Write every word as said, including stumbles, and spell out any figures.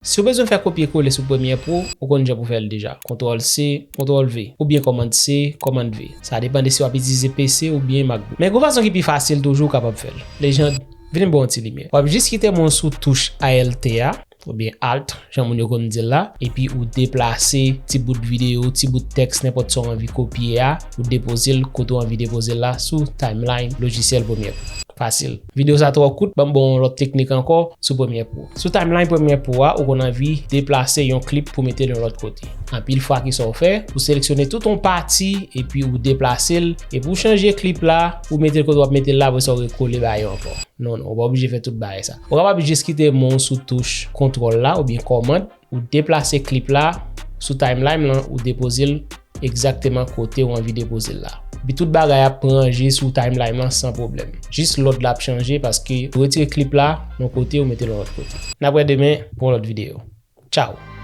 Si w bezwen fè kopye kole sou Premiere Pro, ou konn jan pou fè l deja. Kontwòl C, kontwòl V, oubyen kòmand C, kòmand V. Sa depann de si w ap itilize P C oubyen MacBook. Men gon fason ki pi fasil toujou ou kapab fè l. Legend, vin m ba w yon ti limyè. W ap jis kite men w sou touch Alt a, oubyen Alt, jan moun yo konn di l la, epi ou deplase ti bout videyo, ti bout tèks, nenpòt sa w anvi kopye a, ou depoze l kote w anvi depoze l la sou timeline lojisyèl Premiere Pro. Fasil. Videyo sa twò kout, ban m ba w yon lòt teknik ankò sou Premiere Pro. Sou timeline Premiere Pro a, ou konn anvi deplase yon klip pou mete l yon lòt kote. Anpil fwa kisa w fè, ou seleksyone tout yon pati epi ou deplase l, epi ou chanje klip la, ou mete l kote w ap mete l la, apre sa ou rekole bagay yo ankò. Non, non, ou pa oblije fè tout bagay sa. Ou kapab jis kite men w sou touch kontwòl la oubyen kòmand, ou deplase klip la sou timeline lan, ou depoze l egzakteman kote w anvi depoze l la. Epi tout bagay ap ranje sou timeline lan san pwoblèm. Jis lòd la ap chanje paske ou retire klip la nan yon kote, ou mete l nan lòt kote. N ap wè demen pou yon lòt videyo. Tchao!